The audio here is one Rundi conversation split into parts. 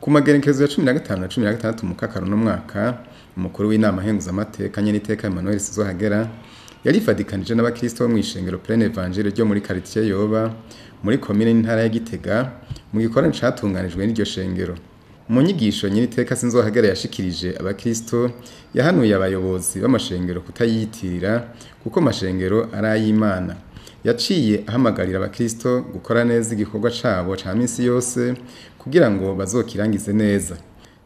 Ku magerekezo ya 15 na 16 mukakaro no mwaka, umukuru w'inama nkenguzamateka nyeniteka Emmanuel Sinzohagera yarifadikanije n'abakristo bo mw'ishengero Plein Evangile ryo muri quartier Yoba muri komine n'intara ya Gitega mu gikorane catunganijwe n'iryo shengero. Mu nyigisho nyeniteka Sinzohagera yashikirije abakristo, yahanuye abayobozi b'amashengero kutayitirira kuko amashengero ari ay'Imana. Yaciye ahamagarira abakristo gukora neza igikorwa cabo ca minsi yose kugira ngo bazokirangize neza.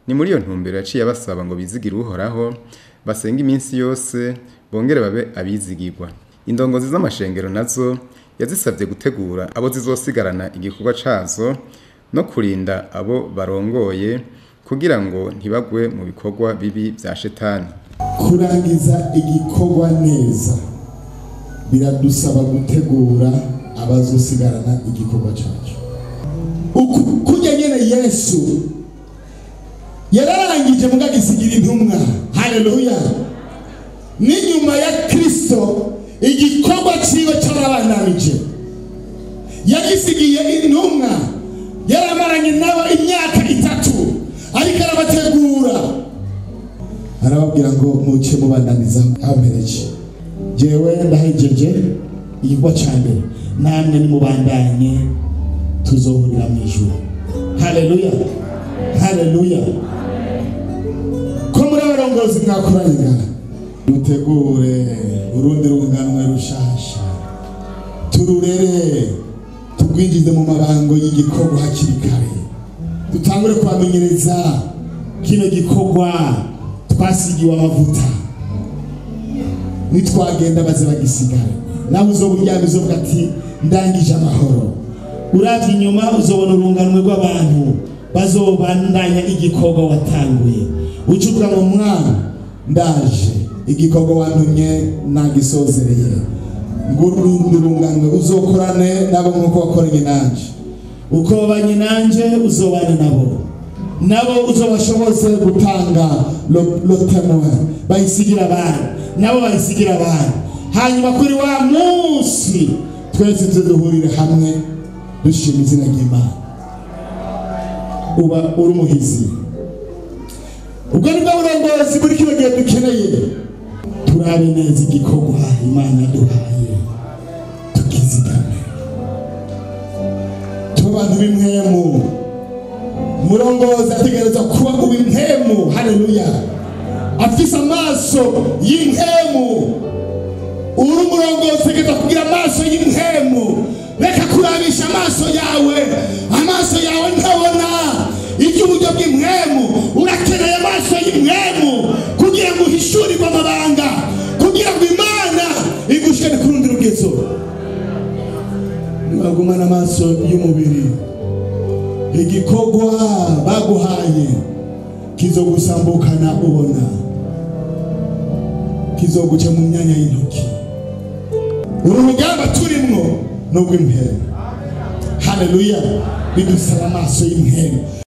Ni muri iyo ntumbero yaciye abasaba ngo bizigire Uhoraho, basenge iminsi yose, bongere babe abizigirwa. Indongozi z'amashengero nazo yazisabye gutegura abo zizosigarana igikorwa cazo no kurinda abo barongoye kugira ngo ntibagwe mu bikorwa bibi vya shetani. Kurangiza igikorwa neza biradusaba gutegura abazosigarana igikorwa cacu. Kurya nyene Yesu yararangije mugagisigira intumwa. Haleluya. N'inyuma ya Kristo igikorwa ciwe carabandanije, yagisigiye intumwa, yaramaranye nabo imyaka 3 ariko arabategura, arababwira ngo muce mubandaniza abereje. Jewe ndahejeje igikorwa ca mbere, namwe nimubandanye tuzohurira mu ijuru. Haleluya, haleluya. Ko muri abarongozi mwakoranye ngaha, dutegure urundi runganwe rushasha, tururere, tugwinjize mu mabango y'igikorwa hakiri kare, dutangure kubamenyereza kino gikorwa twasigiwe amavuta. Nitwagenda baze bagisigare, nawe uzoba uryamye uzovuga ati ndangije amahoro. Uravye inyuma uzobona urunganwe rw'abantu bazobandanya igikorwa watanguye. Ucuvuga ngo mwana ndaje, igikorwa wantumye nagisozereye, nguru urunganwe uzokorane nabo nkuko wakoranye nanje. Uko wabanye nanje uzobana nabo, nabo uzobashoboze gutanga lo témoin, bayisigira abantu, nabo bayisigira abantu. Hanyuma kuri wa munsi twese tuduhurire hamwe dushima izina ry'Imana. Uba uri umuhizi. Ubwo nibwo burongozi muri kino gihe dukeneye. Turabe neza igikorwa Imana yaduhaye, tukizigame, tube abantu b'impwemu. Murongozi ategerezwa kuba uw'impwemu. Haleluya. Afise amaso y'impwemu. Uri umurongozi utegerezwa kugira amaso y'impwemu. Reka kurabisha amaso yawe, amaso yawe ntabona iby'uburyo bw'impwemu. Urakeneye amaso y'impwemu kugira ngo uhishurirwe amabanga, kugira ngo Imana igushikane ku rundi rugezo. Niwagumana amaso y'umubiri, igikorwa baguhaye kizogusambukana ubona, kizoguca mu myanya y'intoki. Uru rugamba turimwo n'urw'impwemu. Haleluya. Bidusaba amaso y'impwemu.